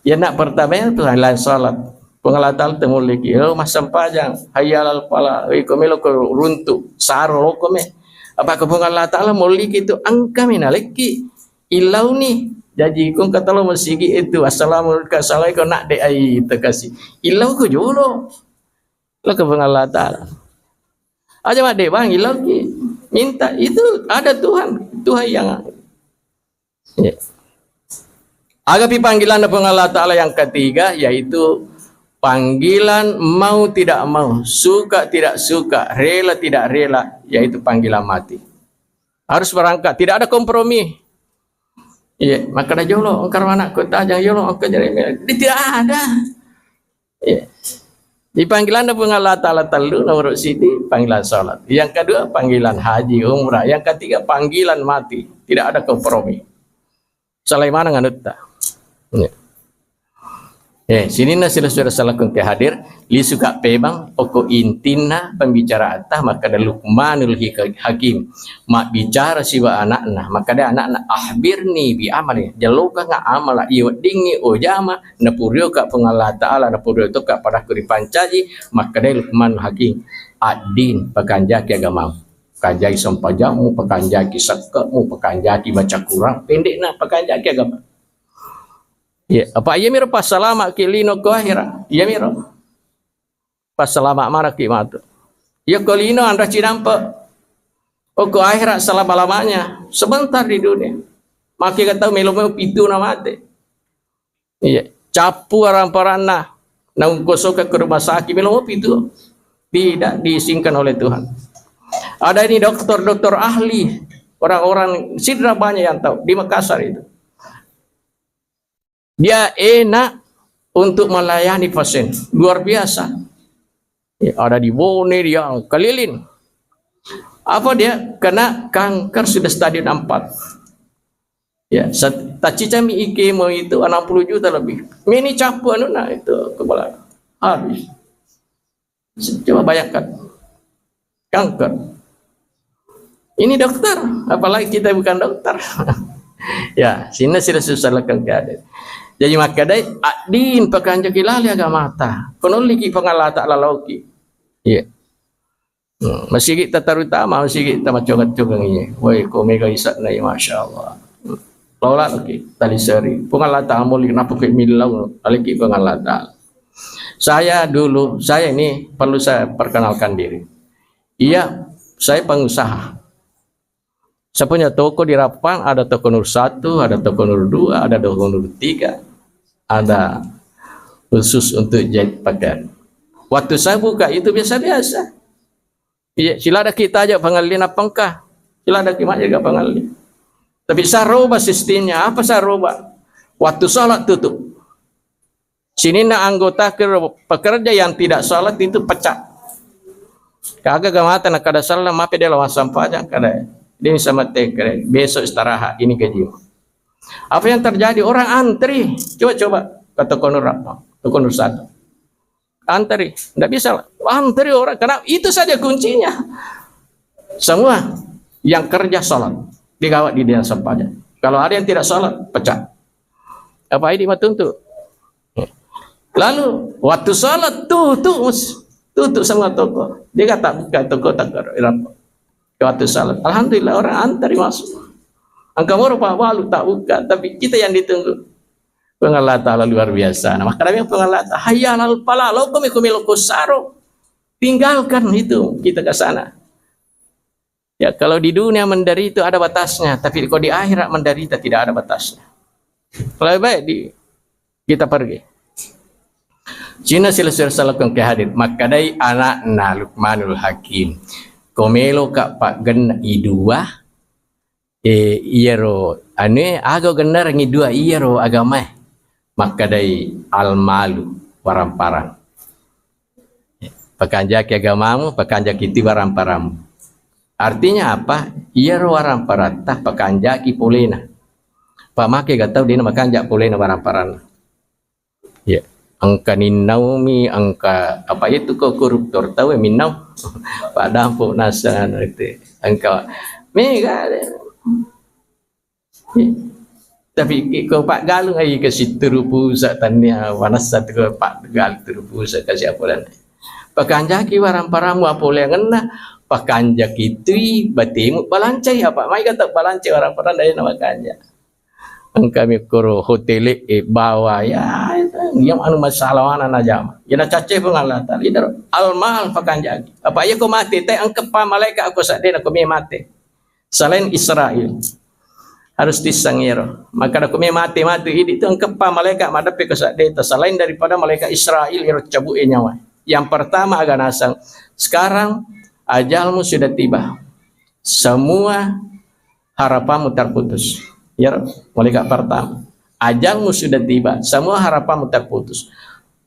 Yang nak pertama itu panggilan salat. Puang Allah Ta'ala tu mulliki, oh, massempajang, hayya alal falah, iko melo ko runtu, saro loko me. Apa ke Puang Allah Ta'ala mulliki tu engka me nalekki. Illauni. Jaji ko engka talo masigi itu, assalamualaikum, assalamualaikum, nak de ai tekasi. Illau ko jolo. Lo ke Puang Allah Ta'ala. Aja madde bang, ilauki. Minta itu ada Tuhan, Tuhan yang. Ya. Agapi panggilan Puang Allah Ta'ala yang ketiga, yaitu panggilan mau tidak mau, suka tidak suka, rela tidak rela, yaitu panggilan mati. Harus berangkat, tidak ada kompromi. Iya, maka ada jolo, engkar anak kota, jangan jolo, engkar jadi, tidak ada. Iya. Di panggilan Puang Allah Ta'ala tellu, nomor siji panggilan salat. Yang kedua panggilan haji, umrah. Yang ketiga panggilan mati. Tidak ada kompromi. Salai maneng anutta. Iya. Eh, sininna sila-sila salakun ke hadir, lisuka pebang, pokok intinna pembicaraan tah, maka ada Luqmanul Hika-, Hakim. Mabbicara siba anakna, maka ada anakna, "Akhbirni bi amali." Jallokanga amala, iya weddingngi ojama, napurioka Puang Allah Ta'ala, napurio toka padakku ripancaji, makkedai Luqmanul Hakim, "Addin, pakanjaki agamamu. Pakanjaki sempajammu, pakanjaki sekkemu, pakanjaki baca Quran, pendekna pakanjaki agama." Iya, apa iya miro passalama ki lino ko akhira. Iya miro. Passalama maraki matu. Iya ko lino anra cinampe. Oh, ko akhira selama-lamanya. Sebentar di dunia. Maki kata melo-melo pitu na mate. Iya, cappu aramparanna, naungkosoka ke rumah sakit, melo pitu. Tidak diizinkan oleh Tuhan. Ada ini dokter-dokter ahli, orang-orang sidra banyak yang tahu di Makassar itu. Dia enak untuk melayani pasien, luar biasa. Ya, ada di Bone, dia keliling. Apa dia kena kanker sudah stadium empat. Ya, sat-, tacicami ikemo itu enam puluh juta lebih. Meni cappu anu, nah, itu kepala habis. Coba bayangkan. Kanker. Ini dokter, apalagi kita bukan dokter. Ya, sini sudah susah lekang keadaan. Jadi makkedai, addin pakanjaki lali agamata. Kono liki Puang Allah Ta'ala lauki. Iya. Hmm, masigi ta terutama, masigi ta macongeng-congeng iye. Woi, ko mega isa'na iye, Masya Allah. Lola, oke, tali seri. Puang Allah Ta'ala moli, kenapa ke millau? Aliki Puang Allah Ta'ala. Saya dulu, saya ini perlu saya perkenalkan diri. Iya, saya pengusaha. Saya punya toko di Rappang, ada toko Nur satu, ada toko Nur dua, ada toko Nur tiga, ada khusus untuk jahit pakaian. Waktu saya buka itu biasa-biasa. Iya, sila ada kita aja pangalli nappa engka. Sila ada kita aja pangalli. Tapi saya rubah sistemnya. Apa saya rubah? Waktu sholat tutup. Sininna anggota ke-, pekerja yang tidak sholat itu pecat. Kaga gamata na kada salah, mape dia lawan sampajang kada. Dia bisa mati kada. Besok istirahat, ini gaji. Apa yang terjadi? Orang antri. Coba-coba ke toko Nur apa? Toko Nur satu. Antri. Nggak bisa. Antri orang. Karena itu saja kuncinya. Semua yang kerja sholat. Digawat di dia sampajang. Kalau ada yang tidak sholat, pecat. Apa ini matuntu? Lalu waktu sholat tutup, tutup semua toko. Dia kata buka toko tak. Waktu sholat, alhamdulillah orang antri masuk. Angka moro Pak Walu tak buka, tapi kita yang ditunggu. Puang Allah Ta'ala luar biasa. Nah, maka Nabi Puang Allah Ta'ala, "Hayya alal falah, lo kami kumi lo kusaro." Tinggalkan itu, kita ke sana. Ya, kalau di dunia menderita ada batasnya, tapi kalau di akhirat menderita tidak ada batasnya. Lebih baik di, kita pergi. Cina silesur salakun ke hadir. Makkedai anakna Luqmanul Hakim. Ko meloka paggenna i dua, eh, iyaro, anu, aga gennarengngi dua iyaro agamae. Makkedai almalu, waramparang. Pakanjaki agamamu, pakanjaki tu waramparammu. Artinya apa? Iyaro waramparatta pakanjaki polena. Pamake ga tau dena makanja polena waramparanna. Ya, engka ninnaumi, engka apa itu ko koruptor tau minnau. Padampu nasa itu. Engka mega. Tapi ko paggalung ai ke sitturu pusa tania manassa tu ko paggalung turu pusa kasi apolan. Pakanjaki waramparammu apoleangenna, pakanjaki tui batemu balancai apa mai kata balancai waramparang dai na makanja. Engka mi koro hotel e bawa ya, yang anu masalah mana na jama. Ya na cacce pun Allah Taala. Idaro almal pakanjaki. Apa iya ko mate te engka pa malaika ko sadena ko me mate. Selain Israel. Harus tissang ero. Maka da ko me mate matu idi tu engka pa malaika madeppe ko sadeta selain daripada malaika Israel ero cabut e nyawa. Yang pertama aga nasang. Sekarang ajalmu sudah tiba. Semua harapanmu terputus. Ya, malaikat pertama. Ajalmu sudah tiba, semua harapanmu terputus.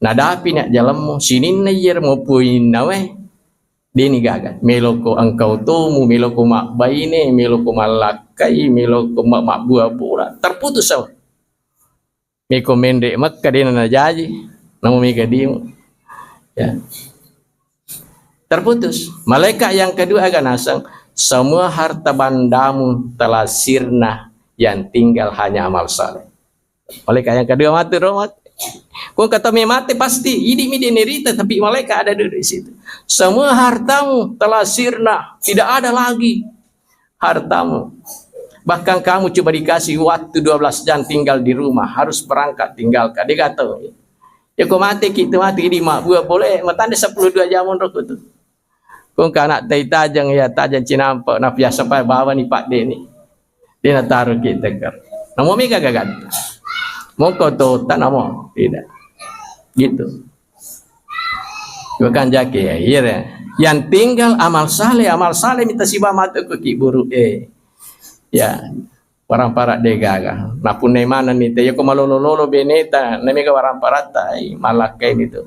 Nadapi nak jalanmu, sininna yer mau puinna we, deni gaga. Meloko engkau tomu, meloko mak baine, meloko malakkai, meloko mak, mak buah bola. Terputus sama. Meko menre Mekka dena najaji, namo mega dimu. Ya. Terputus. Malaikat yang kedua aga naseng, semua harta bandamu telah sirna, yang tinggal hanya amal saleh. Malaikat yang kedua mati romat. Kau kata me mate pasti, idi mi denerita, tapi malaikat ada duduk di situ. Semua hartamu telah sirna, tidak ada lagi hartamu. Bahkan kamu cuma dikasih waktu dua belas jam tinggal di rumah, harus berangkat tinggalkan. Dia kata, ya kau mati kita mati di mak buah boleh, matande sepuluh dua jam untuk itu. Kung kana tai tajang ya tajang cinampe na biasa pa bawa ni pak deni. Dia na taruh kita kan. Namo mega gagat. Mongko to tanamo tidak. Gitu. Bukan jake ya, iya deh. Yang tinggal amal saleh, amal saleh minta siba matu ke ki buru eh. Ya, parang-parang de gaga. Napunai mana ni te, ya ko malolo-lolo beneta, na mega warang paratta, ai, malakkai ni tu.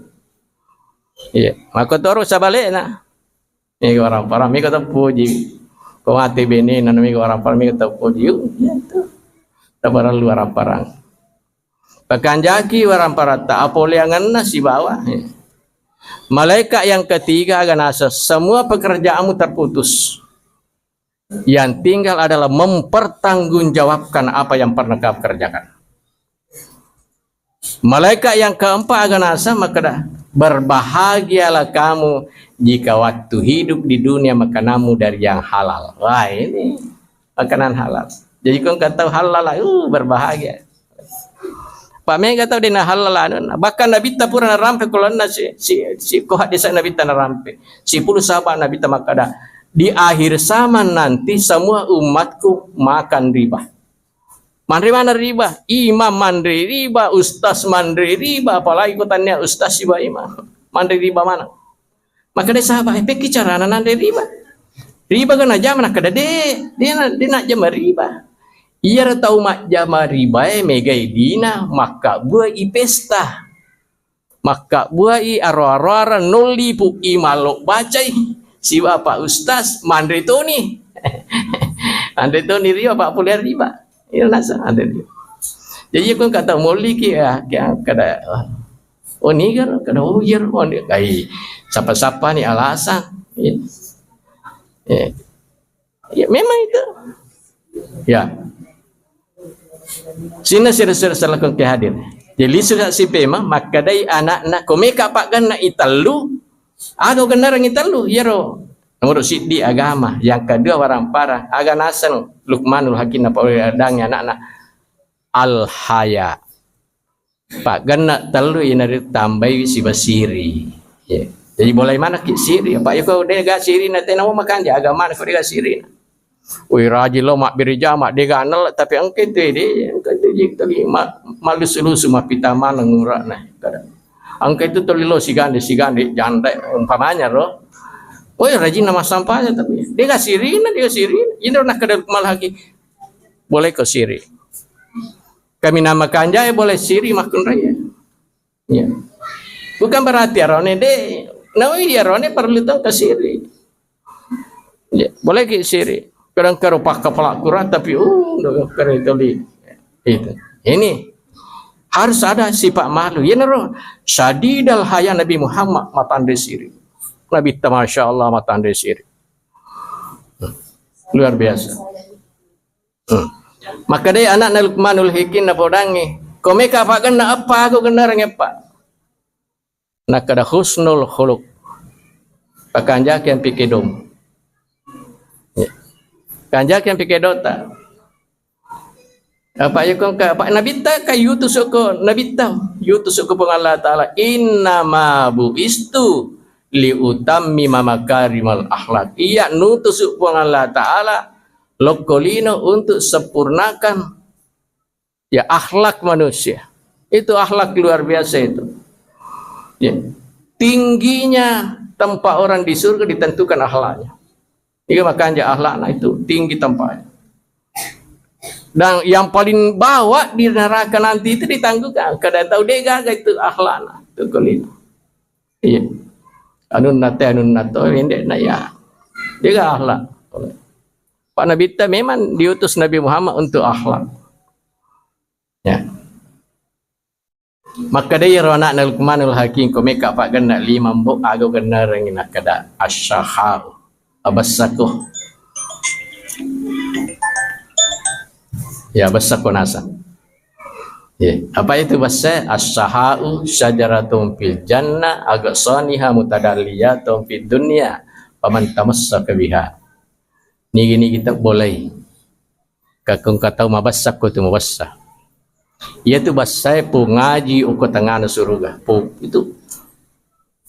Iya, mako toro sabalena. Mega warang parang, mega teppuji. Ko mate benena, na mega warang parang, mega teppuji. Yu, iya tu. Taparellu warang parang. Pakanjaki waramparatta apoleangenna sibawa, eh. Malaikat yang ketiga aga naseng, semua pekerjaanmu terputus. Yang tinggal adalah mempertanggungjawabkan apa yang pernah kau kerjakan. Malaikat yang keempat aga naseng makkeda, berbahagialah kamu jika waktu hidup di dunia makananmu dari yang halal. Wah, ini makanan halal. Jadi kau engka tau halal, uh, berbahagia. Pak mega tau dena halal anu. Bahkan Nabitta pura narampe kulanna si, si, si ko hadis Nabitta narampe. Sepuluh sahabat Nabitta makkeda, di akhir zaman nanti semua umatku makan riba. Manre mana riba? Imam manre riba, ustaz manre riba, apalagi ko tania ustaz siba imam. Manre riba mana? Makkeda sahabat, eh, pekki carana nanre riba? Riba ga najama? Nakkeda, de, de, de najama riba. Iyaro tau majjama riba e megai dina makkabbuai pesta. Makkabbuai aro-aroareng nolli pu i mallo bacai siba Pak Ustaz manre toni. Manre toni riba, Pak, pole riba. Iya nasa ada dia. Jadi aku kata molli ki ya, ya kada. Oh, niga ro? Kada, oh, iya ro. Oh, ni, ai, sapa-sapa ni alasan. Ya. Ya. Ya, memang itu. Ya. Sina sira-sira salakon ke hadir. Jadi sudah si pema, makkadai anakna, komeka pak ganna itellu, aga gennarang itellu, iyaro. Nomor siddi agama, yang kedua warampara, aga naseng Lukmanul Hakim na pawai adangi anakna. Al-haya. Paggenna tellu inari tambai siba siri. Ya. Jadi mulai mana ki siri? Apa ya kau dega siri na tena mau makan ja agama ko dega siri. Ui rajin lo mabbere jama dega nel tapi engke tu de engke tu jik tadi ma-, malusu-lusu mapita mana ngura na kada. Engke tu toli lo sigande sigande janda umpamanya ro. Oh ya rajin nama sampahnya tapi dega siri na dega siri. Ini nak kada malah lagi. Boleh ko siri. Kaminang makanja'e boleh siri makkunraie. Ya. Bukan berarti arone de, nawi arone perlu tau kasiri. Ya, boleh ki siri. Kadang karo pakka pala kurang tapi uh, udah keren toli. Itu. Ini harus ada sifat malu. Yenaro syadidal haya Nabi Muhammad matande siri. Nabitta masya Allah matande siri. Luar biasa. Hmm. Makkedai anakna Luqmanul Hakim napodangngi, "Ko meka paggenna eppa, aku gennareng eppa." Nakkeda husnul khuluq. Pakanjaki ampi kedom. Ya. Kanjaki ampi kedota. Apa ya kong ka, apa Nabitta ka yutus ko, Nabitta yutus ko Puang Allah Taala. "Innama buistu liutammima makarimal akhlak." Iya nutus Puang Allah Taala lokko lino untuk sempurnakan ya akhlak manusia. Itu akhlak luar biasa itu. Ya. Tingginya tempat orang di surga ditentukan akhlaknya. Iya makanya akhlakna itu tinggi tempatnya. Dan yang paling bawah di neraka nanti itu ditangguhkan. Kada tahu de gaga itu akhlakna. Itu kulino. Iya. Anunna te, anunna to, pendek na ya. Dia akhlak. Pak Nabitta memang diutus Nabi Muhammad untuk akhlak. Ya. Makkedai ro anakna Luqmanul Hakim, "Ko meka paggenna lima mbok, aga gennareng?" Nakkeda, "Asyahau, abessako." Ya, bessako naseng. Ya, apa itu bessa? "Asyahau syajaratun fil jannah, aghsaniha mutadalliyatun fid dunya, faman tamassaka biha." Nigi-nigi tak boleh. Kakung katau mabessa ko tu mabessa. Iya tu bessae pongaji uko tengana suruga. Po itu.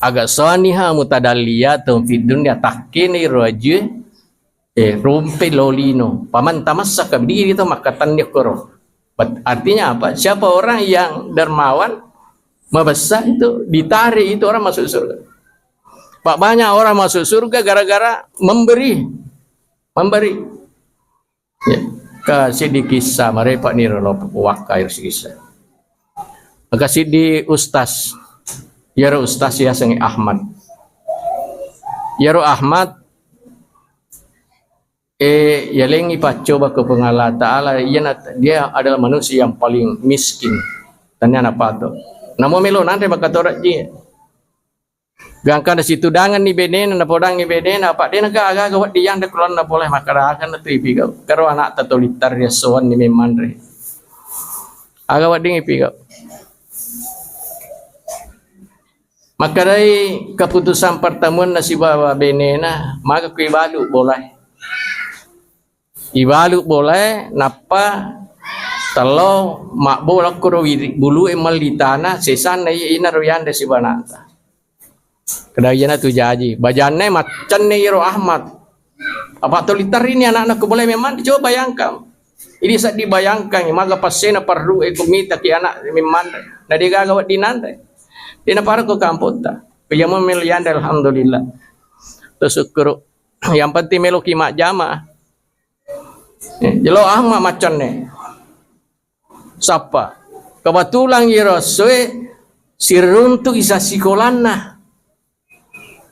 Aghsaniha mutadalliyatun fid dunya, takkene ro ajue, eh, rompe lolino. Faman tamassaka, diri to makkatenni koro. Bat-, artinya apa? Siapa orang yang dermawan, mabessa itu, ditarik itu orang masuk surga. Pak, banyak orang masuk surga gara-gara memberi. Memberi. Ya. Ka siddi kissa, marepa ni ro wakka iro sikissa. Maka siddi ustaz. Yaro ustaz yasengnge Ahmad. Yaro Ahmad, eh, yalengi paccoba ke Puang Allah Ta'ala, iyana dia adalah manusia yang paling miskin. Tanya apa tu? Namo melo nanre maka torajji. Gangkana situdangenni benena, napodangngi benena, apa dena ga aga-aga wedding yanre kulanna pole, makkeda aga na tu ipigau. Karo anakta toli tarri essoanni memmanre. Aga wedding ipigau. Makkedai keputusan pertemuanna sibawa benena, maga ku ibalu bolae. Ibalu bolae, nappa tello mabbola koro wiri-, bulue melli tana, sesanna iya inaro yanre sibanata. Keda iyana tu jaji, bajanna maccenne iyaro Ahmad. Apa toli tarrini anakna ko bolae memang, coba bayangkan. Ini saat dibayangkan, maga passena parru e ko mita ki anak memang. Na de gaga wedding nanre. Dena para ko kamputta. Pejamang melo yanre, alhamdulillah. Terus syukur. Yang penting meloki majjama. Eh, jelo Ahmad maccanne. Sappa. Kebetulan iro essoe siruntu isa sikolanna.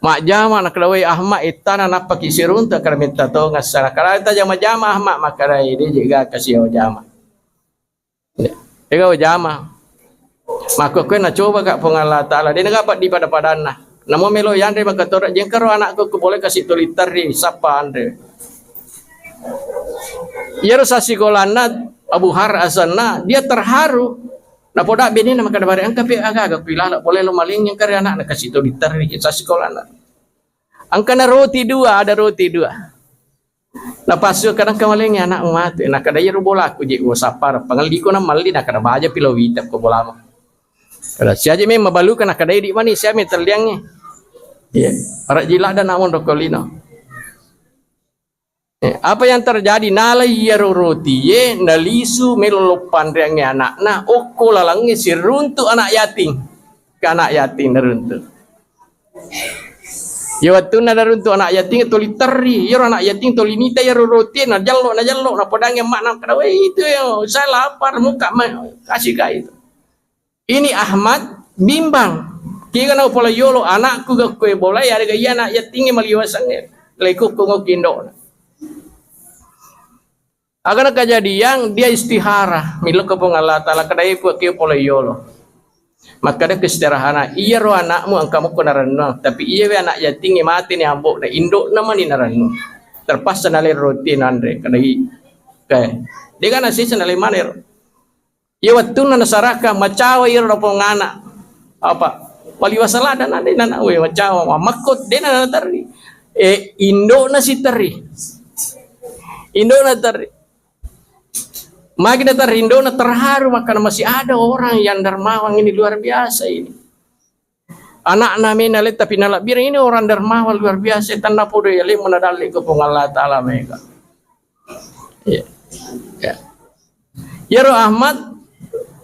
Majjama nakkeda, "Wei Ahmad, ittana nappaki siruntu," akkeda, "Metta tongeng sa." Nakkeda, "Tajama-jama Ahmad," makkeda, "De je ga kasi jama." Ega jama. Makkukkue nacoba ka Puang Allah Ta'ala, de naga paddi pada-padanna. Namo melo yanre maka tora, jengkaro anakku ko bolae kasi toli tarri sappa anre. Iyaro sassikolanna Abu Har asenna, dia terharu. Napoda benena makkeda, "Bare engka pe aga-aga ku ilala, bolae lo maleng, engka re anakna kasi toli tarri sassikolanna." Engkana roti dua, ada roti dua. Napassu kadang kamalengngi anakmu matu. Nakkeda, "Iyaro bolaku je usappara, pangelliko na malli." Nakkeda, "Baja pilo wita ko bolamu." Kada siaje memang mabaluka, nakkeda, "Idi mani siami telliangngi." Iya. Rajji ladda namonro ko lino. Eh, apa yang terjadi? Nalai iyaro rotie, nalisu melo loppanreangngi anakna, okko lalengnge siruntu anak yatim. Ke anak yatim naruntu. Iya wettunna naruntu anak yating tuli terri, iyaro anak yating tuli nita iyaro roti, najello, najello, napodangi emma'na, kada, "Weh, itu yo, saya lapar, muka ma-, kasih ka itu." Ini Ahmad bimbang. Kega na pole yolo anakku ga kue bolai, ada ga iya anak yatingnge maliwasengnge. Lekukku ngo kindo. Agana kejadian, dia istihara, milokko Puang Allah Taala, kada ipu ke pole yolo. Makkada ke istihara, iyaro anakmu engka mukko narennuang, tapi iyawe anak yatingnge mate ni ambo'na, indo'na mani narennu. Terpaksa nale roti nanre, kada i-, kae. Dega nasisa nale manero. Iya wettunna nasaraka, macawa iyaro napongana. Apa? Paliwasa ladana de nana, we, macawa, mamakko de nana terri. Eh, indo'na si terri. Indo'na terri. Magi na terri indo'na, terharu, makana masih ada orang yang dermawan ini, luar biasa ini. Anakna mena le tapi nalabbireng, ini orang dermawan luar biasa, tanna podo ya le mena dalle ko Puang Allah Taala mega. Iya. Ya. Iyaro Ahmad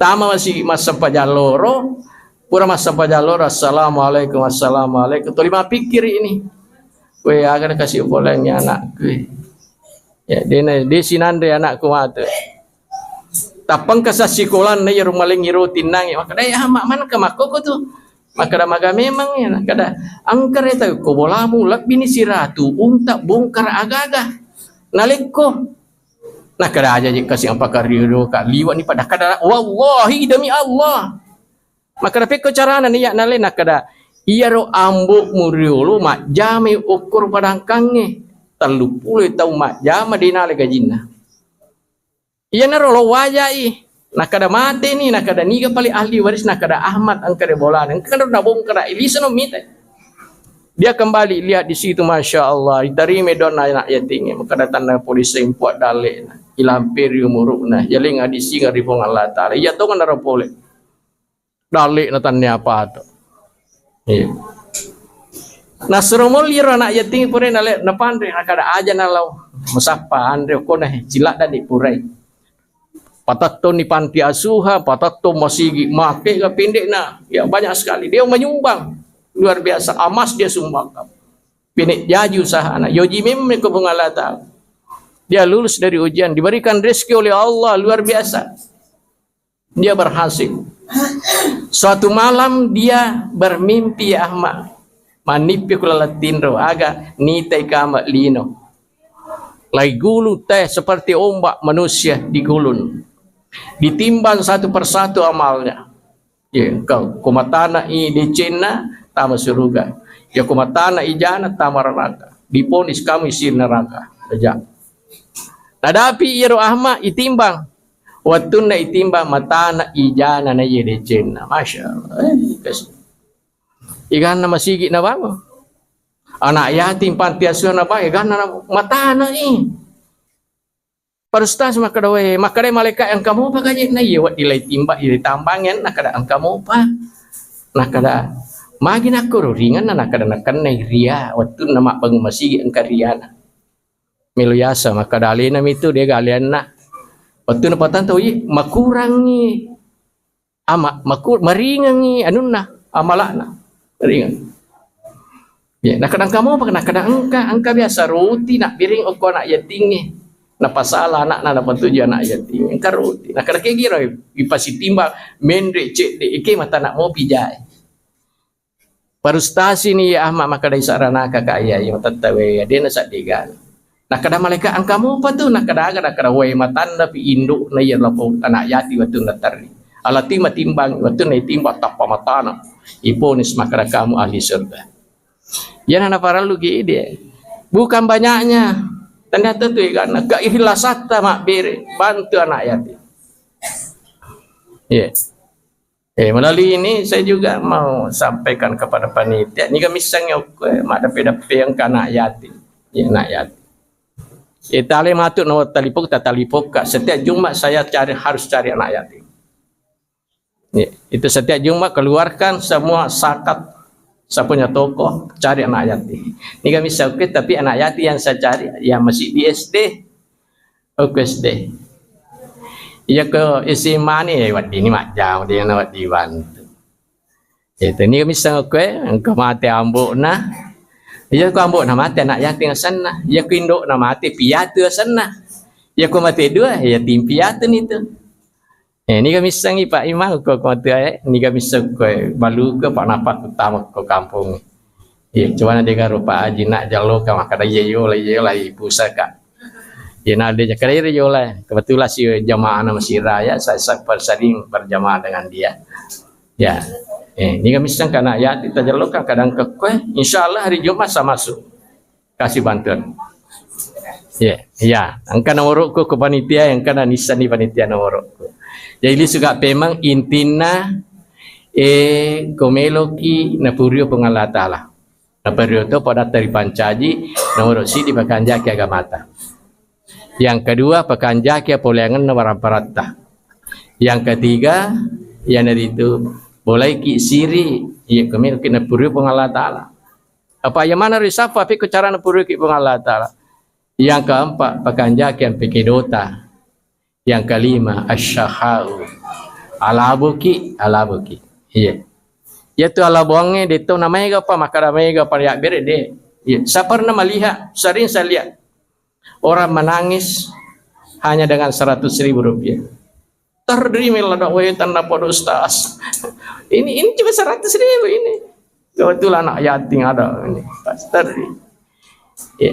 tama masi massempajang loro, pura massempajang loro, "Assalamualaikum, assalamualaikum." Tuli mapikkiri ini. "We, aga na kasi upolengi anakku." Ya, dena, de sinanre anakku mate. Tappangka sassikolanna iyaro malengngi roti nangnge. Makkeda, "Eh, Ahmad, manengka makkoko tu?" Makkeda, "Maga memang ya." Makkeda, "Engka reta ko bolamu, lebbini siratu unta bongkar agaga. Nalekko." Nakkeda, "Aja je kasi apakarido ka liwa ni pada kada." "Wallahi, demi Allah." Makkeda, "Pekko carana ni ya nale?" Nakkeda, "Iyaro ambo'mu riolo majjamai okkoro padangkangnge. Telluppulo taung majjama de nale gajinna." Iyanaro lo wajai. Nakkeda, "Mate ni." Nakkeda, "Niga pale ahli waris?" Nakkeda, "Ahmad, engka de bolana." Engka nabongkara, ilisano mita. Dia kembali lihat di situ, masya Allah, diterima dona anak yatimnya. Makkeda tanna polisi impua dalle na. Ilamperi umuruna. Yaling adi singa ri Puang Allah Taala. Iya tongeng naro pole. Dalle na tannia apa to. Iya. Nasuro molli ro anak yatim pura nale, napanre, nakkeda, "Aja na lao musappa, anre okona he, ciladda ni purai." Patattoni panti asuhan, patattong masigi, make ga pendek na, ya banyak sekali. Dia menyumbang, luar biasa, emas dia sumbangkan. Pendek jaju usahana, yoji memme ko Puang Allah Taala. Dia lulus dari ujian, diberikan rezeki oleh Allah, luar biasa. Dia berhasil. Suatu malam dia bermimpi, Ahmad. Manippi ku laleng tinro, aga nitai kama lino. Lai gulu teh seperti ombak manusia digulung. Ditimbang satu persatu amalnya. Ya, engka ko matana i decenna tama suruga. Ya, ko matana ijana tama neraka. Diponis kamu isi neraka. Aja. Nadapi iyaro Ahmad itimbang. Wettunna itimbang matana ijana na iye decenna. Masya Allah. Eh, kas-, iganna masigi nabangun. Anak yatim panti asuhan nabangun, iganna na-, matana i. Parustasi makkeda, "We," makkeda malaikat, "Engka mopa gaji na iye wedding lai timba, iye tambangen?" Nakkeda, "Engka mopa." Nakkeda, "Magi nakkoro ringanna?" Nakkeda, "Nakennai ria, wettunna mabbangun masigi engka riana." Melo yasa, makkeda alena mitu, dega aleanna. Wettunna patantau, "Iye, makurangngi." Ama-, maku-, maringengngi anunna, amala'na. Maringeng. Ya, nakkeda engka mopa, nakkeda engka, engka biasa roti nabbiring okko anak yatingnge. Napasala anakna, napatuju anak yatingnge. Engka roti. Nakkeda kegiro ipasitimbang, menre cedde, ike matana mopi jae. Parustasi ni Ahmad makkeda isaranaka ka iya, iya matattawe, dena saddegan. Nakkeda malaikat, "Engka mopa tu?" Nakkeda aga, nakkeda, "Wae matanna pi indukna iya lapau anak yati wettunna terri. Alati matimbang, wettunna itimbang tappa matana. Iponis makkeda kamu ahli surga." Iyana naparellu ki ide. Bukan banyaknya. Ternyata tu ikanna keikhlasatta mabbere, bantu anak yatim. Iya. Eh, melalui ini saya juga mau sampaikan kepada panitia. Niga missengngi okko, eh, maddappe-dappe engka anak yatim. Ya, anak yatim. Eh, tale matu nomor telepon, kita telepon, Kak. Setiap Jumat saya cari, harus cari anak yatim. Ya, itu setiap Jumat keluarkan semua zakat, saya punya toko, cari anak yatim. Niga misseng okko, tapi anak yatim yang saya cari, yang masih di S D. Okko S D. Iya ko S M A ni, eh, weddinni majjama, de na wedding bantu. Eh, tania misseng okko, eh, engka mate ambo'na. Iya ko ambo'na mate, anak yatim asenna. Iya ko indo'na mate, piatu asenna. Iya ko mate dua, yatim piatu nitu. Eh, niga missengngi, Pak Imam, ko, ko mate, eh, niga misseng ko, eh, balu ko, Pak, napa ku tama ko kampung. Iya, cuma na dega rupa aji nak jalo ka makkada iya yola, iya yola, pusaka. Iya, na de jakada ira yola. Kebetulan si jamaah na masih raya, saya, saya sering berjamaah dengan dia. Ya. Eh, niga misseng kana yati tajalloka kadang ke kue. Insya Allah hari Jumat saya masuk. Kasih bantuan. Ya, ya. Engka nomorku ke panitia, engka na nissenni panitia nomorku. Jadi, lisu ga pemeng intinna, eh, ko meloki napurio Puang Allah Ta'ala. Napario to pada teri pancaji, nomor sidi pakanjaki agamata. Yang kedua, pakanjaki apoleangenna waramparatta. Yang ketiga, iyanaritu bolaiki siri, iya, ko meloki napurio Puang Allah Ta'ala. Apa iya mana risapa, pi ko carana purioki Puang Allah Ta'ala. Yang keempat, pakanjaki ampe kedota. Yang kelima, asyahau. Alaboki, alaboki. Iya. Iya tu alaboangnge, de to na mega pa, makkada mega pa, ya bere de. Iya. Saya pernah melihat, sering saya lihat orang menangis hanya dengan seratus ribu rupiah. Terri mela dong, weh, tanda podo ustaz. Ini, ini cuma seratus ribu ini. Kebetulan anak yatim ada ini. Terri. Ya.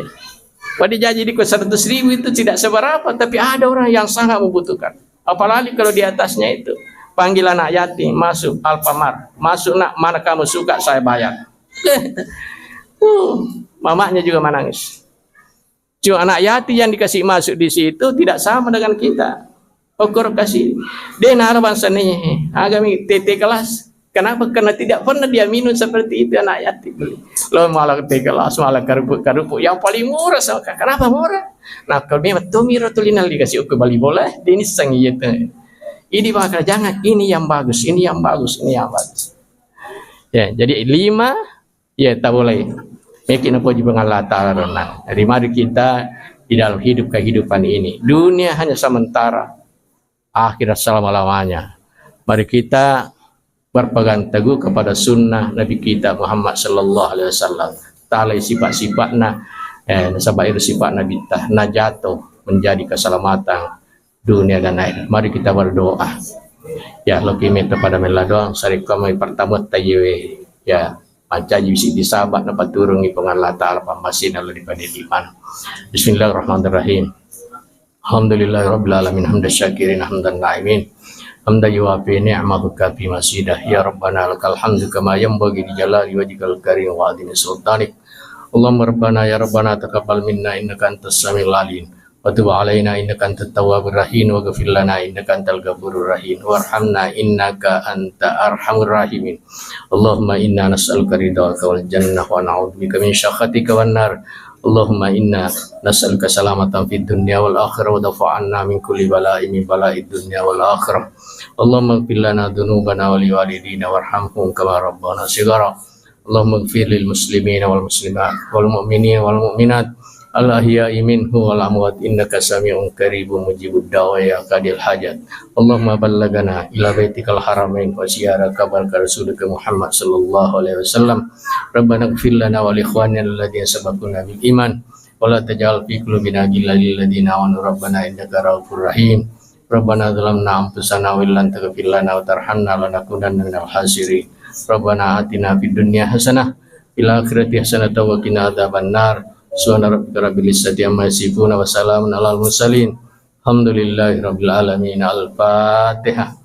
Pada janji di seratus ribu itu tidak seberapa, tapi ada orang yang sangat membutuhkan. Apalagi kalau di atasnya itu. Panggil anak yatim, masuk Alfamart. Masuk, nak, mana kamu suka, saya bayar. Uh, mamanya juga menangis. Cuma anak yatim yang dikasih masuk di situ tidak sama dengan kita. Ukur kasih. Dia nara bangsa nih, agami tete kelas. Kenapa? Karena tidak pernah dia minum seperti itu anak yatim. Lo malah teh kelas, malah kerupuk-kerupuk yang paling murah. Sama, kenapa murah? Nah, kalau memang tuh miro tuh linal dikasih ukur bali bola, dia ini sang iya tuh. Ini bakal jangan, ini yang bagus, ini yang bagus, ini yang bagus. Ya, jadi lima, ya, tak boleh. Meki napoji Puang Allah Ta'ala rona. Jadi mari kita di dalam hidup kehidupan ini. Dunia hanya sementara, akhirat selama-lamanya. Mari kita berpegang teguh kepada sunnah Nabi kita Muhammad sallallahu alaihi wasallam. Talai sifat-sifatna, eh, nasaba iro sifat Nabi ta, najato menjadi keselamatan dunia dan akhirat. Mari kita berdoa. Ya, loki metta pada mella doang, sarekko mai pertama tayewe. Ya, mancaji bisi disaba napaturungi Puang Allah Ta'ala pammasina lo di pada iman. Bismillahirrahmanirrahim. Alhamdulillahirabbil alamin, hamdan syakirin, hamdan na'imin, hamdan yuwafi ni'amahu kafi mazidah. Ya Rabbana lakal hamdu kama yanbaghi li jalali wajhikal karim wa azimi sultanik. Allahumma Rabbana ya Rabbana taqabbal minna innaka antas samiul alim. Wa tub alaina innaka antat tawwabur rahim, waghfir lana innaka antal ghafurur rahim, warhamna innaka anta arhamur rahimin. Allahumma inna nas'aluka ridhaka wal jannah wa na'udzubika min sakhatika wan nar. Allahumma inna nas'aluka salamatan fid dunya wal akhirah wa dafa'anna min kulli bala'in min bala'id dunya wal akhirah. Allahumma ighfir lana dzunubana wa liwalidina warhamhum kama rabbana shighara. Allahumma ighfir lil muslimina wal muslimat wal mu'minina wal mu'minat al ahya'i minhum wal amwat innaka sami'un qaribun mujibud da'wat ya qadil hajat. Allahumma ballighna ila baitikal haramain wa ziyarah qabri rasulika Muhammad sallallahu alaihi wasallam. Rabbana ighfir lana wa li ikhwanina alladzina sabaquna bil iman wa la taj'al fi qulubina ghillan lil ladzina amanu rabbana innaka raufur rahim. Rabbana zalamna anfusana wa illam taghfir lana wa tarhamna lanakunanna minal khasirin. Rabbana atina fid dunya hasanah, fil akhirati hasanah wa qina adzabannar. Subhana rabbika rabbil izzati amma yasifun wa salamun alal mursalin. Alhamdulillahi rabbil alamin. Al-Fatihah.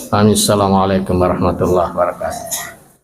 Amin. Assalamualaikum warahmatullahi wabarakatuh.